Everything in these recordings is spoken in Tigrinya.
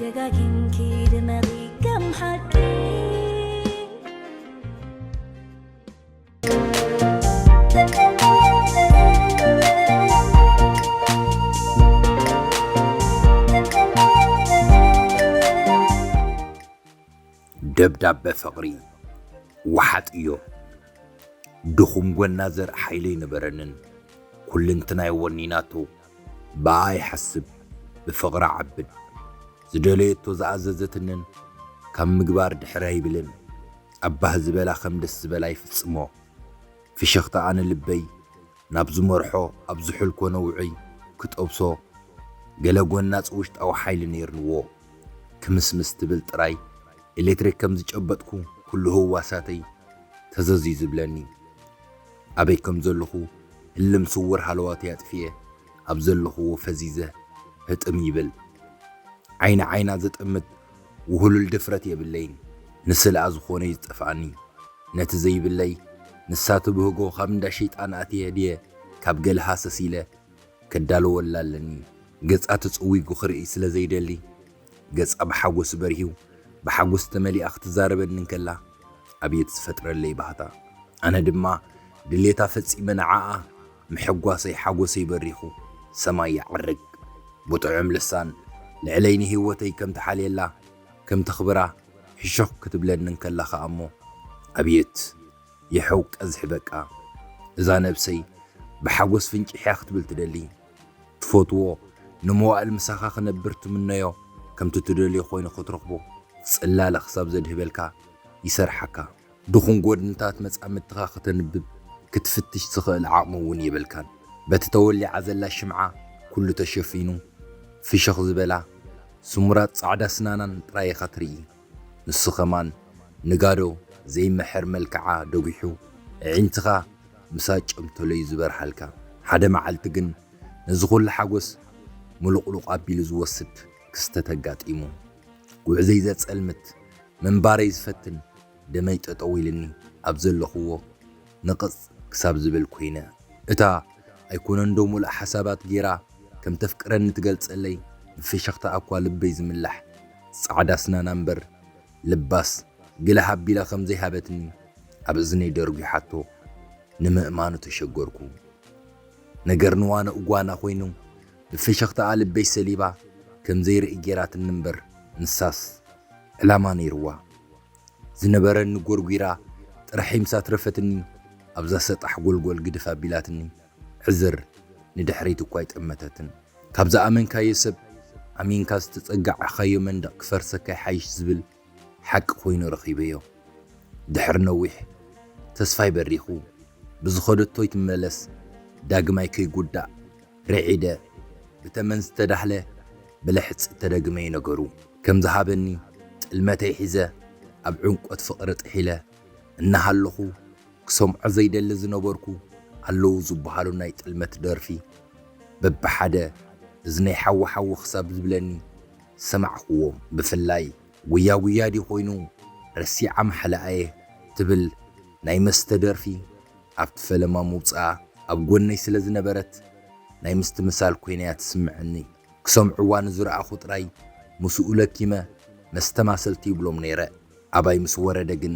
ደጋጊምኪ ድመቒ ከም ሓቂ። ደብዳበ ፍቕሪ ወሓጥ እዮ። ድኹም ጎና ዘርኢ ሓይሊ ኣይነበረንን። ኩልንትናይ ወኒናቶ፣ ብኣ ይሓስብ፣ ብፍቕራ ዓብድ። ዝደለየቶ ዝኣዘዘትንን ካብ ምግባር ድሕር ኣይብልን። ኣብ ባህ ዝበላ ከም ደስ ዝበላ ይፍጽሞ። ፍሽኽታኣ ንልበይ ናብ ዝመርሖ ኣብ ዝሑል ኮነ ውዑይ ክጠብሶ ገለ ጎናጽ ውሽጣዊ ሓይሊ ነይርንዎ። ክምስምስ ትብል ጥራይ ኤሌክትሪክ ከም ዝጨበጥኩ ኩሉ ህዋሳተይ ተዘዝ እዩ ዝብለኒ። ኣበይ ከም ዘለኹ ህልም ስውር ሃለዋተይ ኣጥፊኤ ኣብ ዘለኹዎ ፈዚዘ ህጥም ይብል። ዓይኒ ዓይና ዘጠምት ውህሉል ድፍረት የብለይን። ንስልኣ ዝኾነ እዩ ዝጠፍኣኒ። ነቲ ዘይብለይ ንሳ ትብህጎ ካብ እንዳ ሸይጣን ኣትየ ድየ ካብ ገለ ሃሰስ ኢለ ከዳልወላ ኣለኒ። ገጻ ተጸዊጉ ክርኢ ስለ ዘይደሊ፣ ገጻ ብሓጎስ በርሂው ብሓጎስ ተመሊኣ ክትዛረበኒ እንከላ ኣብየት ዝፈጥረለይ ባህታ። ኣነ ድማ ድሌታ ፈጺመ ንዓኣ ምሕጓሰይ ሓጎሰይ በሪኹ ሰማይ ይዓርግ። ብጥዑም ልሳን ልዕለይ ንህይወተይ ከም ትሓልየላ ከም ተኽብራ ሕሹኽ ክትብለኒ እንከላ ኸኣ እሞ ኣብየት ይሐው ቀዝሒ በቃ። እዛ ነብሰይ ብሓጎስ ፍንጭሕያ ክትብል ትደሊ። ትፈትዎ ንመዋእል ምሳኻ ክነብር ትምነዮ ከምቲ ትደልዮ ኮይኑ ክትረኽቦ ጽላለ ክሳብ ዘድህበልካ ይሰርሓካ። ድኹም ጎድንታት መጻምድትኻ ከተንብብ ክትፍትሽ ዝኽእል ዓቕሚ እውን የብልካን። በቲ ተወሊዓ ዘላ ሽምዓ ኩሉ ተሸፊኑ ፍሽኽ ዝበላ ስሙራት ጻዕዳ ስናናን ጥራይ ኢኻ ትርኢ። ንሱ ኸማን ንጋዶ ዘይምሕር መልክዓ ደጒሑ ኣዒንትኻ ምሳጭም ተለዩ ዝበርሃልካ። ሓደ መዓልቲ ግን ነዚ ኹሉ ሓጎስ ሙሉቕሉቕ ኣቢሉ ዝወስድ ክስተት ኣጋጢሙ። ጉዕዘይ ዘጸልምት፣ ምንባረይ ዝፈትን፣ ደመይ ጠጠው ኢልኒ ኣብ ዘለኹዎ ንቕጽ ክሳብ ዝብል ኮይነ። እታ ኣይኮነን ዶ ሙሉእ ሓሳባት ጌራ ከም ተፍቅረኒ ትገልጸለይ ብፍሽኽታ ኣኳ ልበይ ዝምላሕ ጻዕዳ ስናና እምበር ልባስ ግልህ ኣቢላ ከም ዘይሃበትኒ ኣብ እዝነይ ደርጒሓቶ ንምእማኑ ተሸገርኩ። ነገር ንዋነ እጓና ኮይኑ ብፍሽኽታኣ ልበይ ሰሊባ ከም ዘይርኢ ጌራትኒ እምበር ንሳስ ዕላማ ነይርዋ። ዝነበረኒ ጎርጒራ ጥራሕ ምስ ኣትረፈትኒ ኣብዛ ሰጣሕ ጎልጎል ግድፍ ኣቢላትኒ ዕዝር ንድሕሪት እኳ ኣይጠመተትን። ካብ ዝኣመንካዮ ሰብ ኣሚንካ ዝተጸጋዕኻዮ መንደቕ ክፈርሰካ ይሓይሽ ዝብል ሓቂ ኮይኑ ረኺበዮ። ድሕሪ ነዊሕ ተስፋይ በሪኹ ብዝኸደቶ ይትመለስ ዳግማይ ከይጉዳእ ርዒደ ብተመን ዝተዳህለ ብልሕጺ እተደግመ እዩ ነገሩ። ከም ዝሃበኒ ጥልመተይ ሒዘ ኣብ ዕንቆት ፍቕሪ ጥሒለ እናሃለኹ ክሰምዖ ዘይደሊ ዝነበርኩ ኣለዉ ዝበሃሉ ናይ ጥልመት ደርፊ በብሓደ እዝነይ ሓዊ ሓዊ ክሳብ ዝብለኒ ሰማዕክዎም። ብፍላይ ጉያ ጉያ ድዩ ኮይኑ ረሲዓ ማሕለኣየ ትብል ናይ መስተ ደርፊ ኣብቲ ፈለማ ምውፅኣ ኣብ ጎነይ ስለ ዝነበረት ናይ ምስትምሳል ኮይና እያ ትስምዐኒ። ክሰምዕዋ ንዝረኣኹ ጥራይ ምስኡ ለኪመ መስተማሰልቲ ይብሎም ነይረ። ኣባይ ምስ ወረደ ግን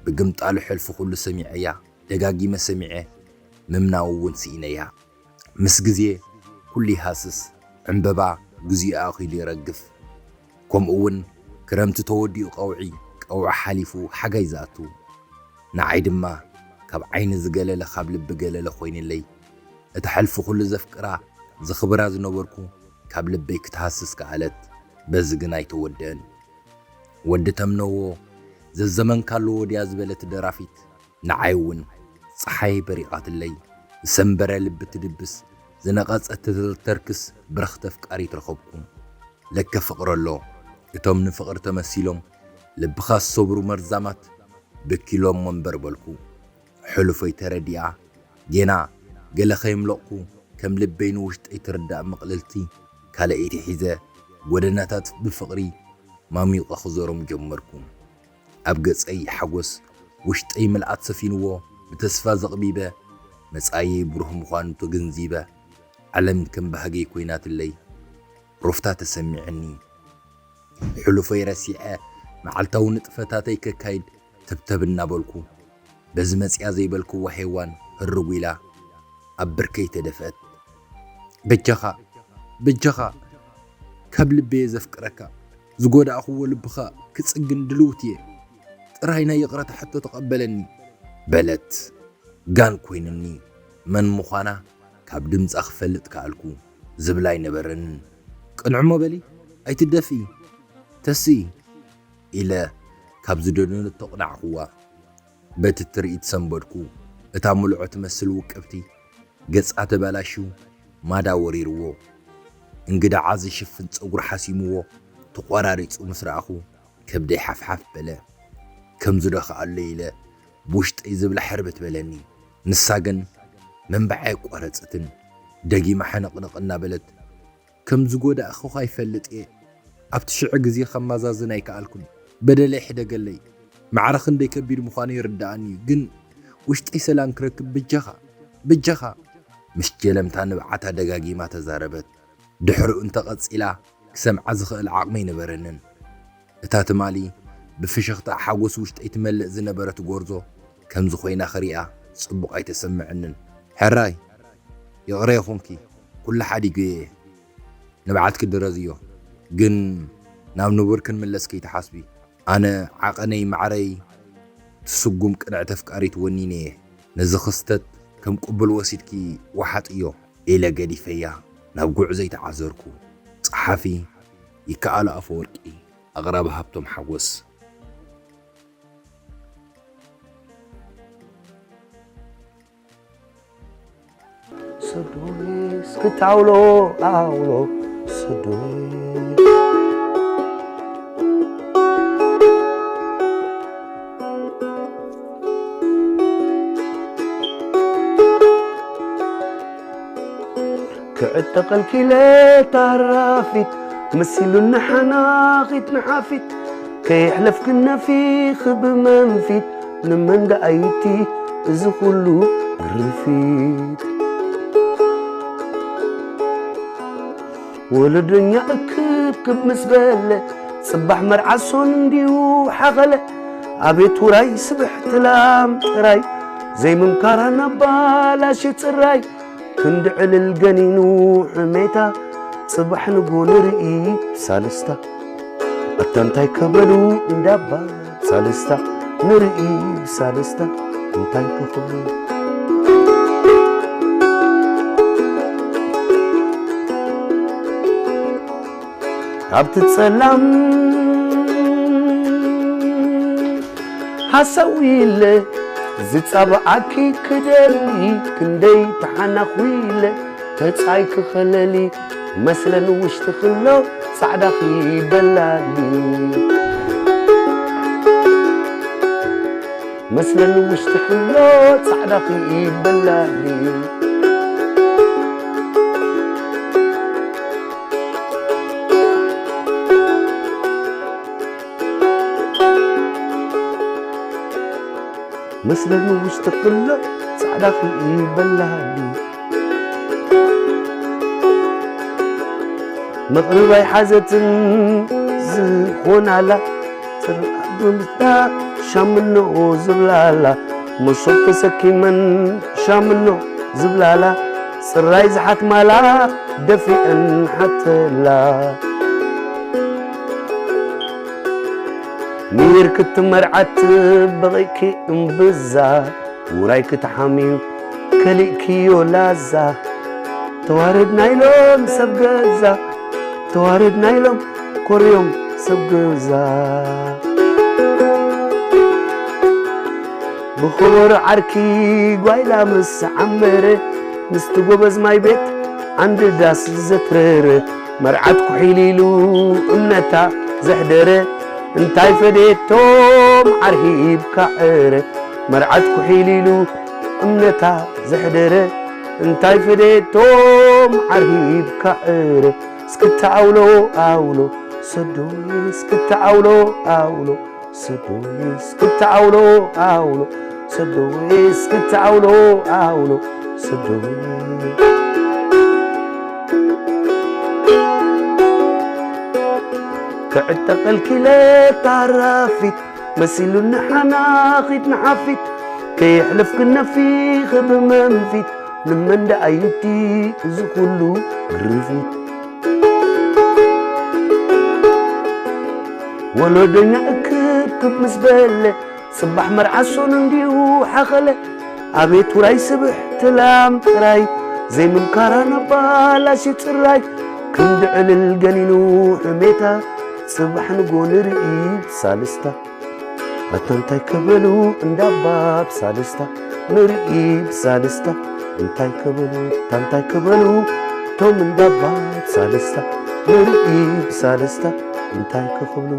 ብግምጣሉ ሕልፊ ኩሉ ሰሚዐያ፣ ደጋጊመ ሰሚዐ ምምናው እውን ስኢነያ። ምስ ግዜ ኩሉ ይሃስስ፣ ዕምበባ ግዚኡ ኣኺሉ ይረግፍ። ከምኡ እውን ክረምቲ ተወዲኡ ቀውዒ፣ ቀውዒ ሓሊፉ ሓጋይ ዝኣቱ። ንዓይ ድማ ካብ ዓይኒ ዝገለለ ካብ ልቢ ገለለ ኮይንለይ። እቲ ሕልፊ ኩሉ ዘፍቅራ ዘኽብራ ዝነበርኩ ካብ ልበይ ክትሃስስ ከኣለት። በዚ ግን ኣይተወደአን። ወዲ ተምነዎ ዘዘመንካ ኣለዎ ድያ ዝበለት ደራፊት ንዓይ እውን ጸሓይ በሪቓትለይ። ዝሰንበረ ልቢ ትድብስ ዝነቐጸ ትተርክስ ብርኽቲ ኣፍቃሪት ረኸብኩ። ለከ ፍቕሪ ኣሎ እቶም ንፍቕሪ ተመሲሎም ልብኻ ዝሰብሩ መርዛማት ብኪሎም እምበር በልኩ። ሕሉፈይ ተረዲኣ ጌና ገለ ከየምለቕኩ ከም ልበይ ንውሽጠይ ትርዳእ ምቕልልቲ ካልኣይቲ ሒዘ ጎደናታት ብፍቕሪ ማሚቐ ክዞሮም ጀመርኩ። ኣብ ገጸይ ሓጎስ ውሽጠይ ምልኣት ሰፊንዎ ብተስፋ ዘቕቢበ መጻኢየይ ብሩህ ምዃኑ ተገንዚበ ዓለም ከም ባህገይ ኮይናትለይ ሩፍታ ተሰሚዐኒ። ሕሉፈይ ረሲዐ መዓልታዊ ንጥፈታተይ ከካይድ ተብተብ እናበልኩ፣ በዚ መጽያ ዘይበልክዋ ሄዋን ህርጉ ኢላ ኣብ ብርከይ ተደፍአት። "በጃኻ፣ በጃኻ፣ ካብ ልበየ ዘፍቅረካ፣ ዝጎዳእክዎ ልብኻ ክጽግን ድልውት እየ። ጥራይ ናይ ይቕረታ ሕቶ ተቐበለኒ" በለት። ጋን ኮይኑኒ፣ መን ምዃና ካብ ድምጻ ክፈልጥ ከኣልኩ። ዝብል ኣይነበረንን። "ቅንዕሞ በሊ፣ ኣይትደፍኢ፣ ተስኢ" ኢለ ካብ ዝደነኑ ተቕናዕኩዋ። በቲ ትርኢት ሰንበድኩ። እታ ምልዖ ትመስል ውቅብቲ ገጻ ተበላሽዩ ማዳ ወሪርዎ። እንግዳዓ ዝሽፍን ጸጉሪ ሓሲምዎ ተቖራሪጹ ምስ ረኣኹ ከብደይ ሓፍሓፍ በለ። ከምዚ ዶ ከኣሎ ኢለ ብውሽጠይ ዝብላ ሕርብት በለኒ። ንሳ ግን መንባዕ ኣየቋረጸትን። ደጊማ ሕንቕንቕ እናበለት ከም ዝጎዳእኩኻ ይፈልጥ እየ። ኣብቲ ሽዑ ግዜ ከማዛዝን ኣይከኣልኩን። በደለይ ሕደገለይ። ማዕረ ክንደይ ከቢድ ምዃኑ ይርድኣኒ እዩ፣ ግን ውሽጠይ ሰላም ክረክብ በጃኻ፣ በጃኻ። ምስ ጀለምታ ንብዓታ ደጋጊማ ተዛረበት። ድሕሪኡ እንተቐጺላ ክሰምዓ ዝኽእል ዓቕሚ ኣይነበረንን። እታ ትማሊ ብፍሽኽታ ሓጎስ ውሽጠይ ትመልእ ዝነበረት ጎርዞ ከምዚ ኮይና ክሪኣ ጽቡቕ ኣይተሰምዐንን። ሕራይ፣ ይቕረ ይኹንኪ፣ ኩሉ ሓዲገዮ እየ። ንብዓትኪ ድረዝዮ፣ ግን ናብ ንቡር ክንምለስ ከይትሓስቢ። ኣነ ዓቐነይ ማዕረይ ትስጉም ቅንዕቲ ኣፍቃሪት ወኒነ እየ። ነዚ ክስተት ከም ቅቡል ወሲድኪ ወሓጥዮ ኢለ ገዲፈያ ናብ ጉዕዞይ ተዓዘርኩ። ጸሓፊ ይከኣሎ ኣፈወርቂ፣ ኣቕራቢ ሃብቶም ሓጎስ። ሰዶስ ክታውሎ ኣውሎ ሰዶስ ክዕጠቐልኪ ኢለ ታራፊት መሲሉኒ ሓናኺት ንሓፊት ከየሕለፍክን ነፊኺ ብመንፊት ንመን ደኣ ኢልኪ እዚ ኩሉ ግርፊት? ወለደኛ እክብክብ ምስ በለ ጽባሕ መርዓ ሶን እንድዩ ሓኸለ። ኣቤት ውራይ ስብሕቲ ላም ጥራይ ዘይምምካራ ናብ ባላሽ ጽራይ ክንዲ ዕልል ገኒኑ ሕሜታ ጽባሕ ንጎ ንርኢ ብሳልስታ። ኣታ እንታይ ከበሉ እንዳባ ሳልስታ ንርኢ ብሳልስታ እንታይ ከኽብሉ። ኣብቲ ጸላም ሃሰው ኢለ ዝጻብዓኪ ክደሊ ክንደይ ተሓናኹ ኢለ ተጻይ ክኸለሊ መስለን ውሽጢ ክሎ ጻዕዳኺ በላሊ መስለን ውሽጢ ክሎ ጻዕዳኺ በላሊ። መስለኒ ውሽጢ ክሎ ጻዕዳ ክርኢ በላሊ መቕርብ ኣይሓዘትን ዝኾናላ ጽርዓት ብምስታ ሻምኖ ዝብላላ መሶብ ተሰኪመን ሻምኖ ዝብላላ ጽራይ ዝሓትማላ ደፊአን ሓተላ ሚር ክትመርዓት በቒእኪ እምብዛ ውራይ ክትሓምዩ ከሊእክዮ ላዛ ተዋረድ ናይሎም ሰብ ገዛ ተዋረድ ናይሎም ኮርዮም ሰብ ገዛ ብኸበሮ ዓርኪ ጓይላ ምስ ዓመረ ምስቲ ጎበዝ ማይ ቤት ዓንዲ ዳስ ዘትረረ መርዓት ኩሒል ኢሉ እምነታ ዘሕደረ እንታይ ፈደየቶም ዓርሂብካ ዕረ መርዓት ኩሒል ኢሉ እምነታ ዘሕደረ እንታይ ፈደየቶም ዓርሂብካ ዕረ እስክታ ኣውሎ ኣውሎ ሰዶይ እስክታ ኣውሎ ኣውሎ ሰዶይ እስክታ ኣውሎ ኣውሎ ሰዶይ እስክታ ኣውሎ ኣውሎ ሰዶይ ክዕጠቐልኪለ ታራፊት መሲሉኒ ሓናኺት ንሓፊት ከየሕለፍክን ነፊኺ ብመንፊት ንመን ደኣ ይምቲ እዚ ኩሉ ግርፊት? ወለዶኛ እክብክብ ምስ በለ ጽባሕ መርዓ ሶኑ እንዲዩ ሓኸለ። ኣቤት ውራይ ስብሕቲ ላም ጥራይ ዘይምምካራ ነባላሽ ጽራይ ክንዲ ዕልል ገኒኑ ሕሜታ ጽባሕ ንጎ ንርኢ ብሳልስታ ኣታ እንታይ ከበሉ እንዳባ ብሳልስታ ንርኢ ብሳልስታ እንታይ ከበሉ ኣታ እንታይ ከበሉ ቶም እንዳባ ብሳልስታ ንርኢ ብሳልስታ እንታይ ክኽብሉ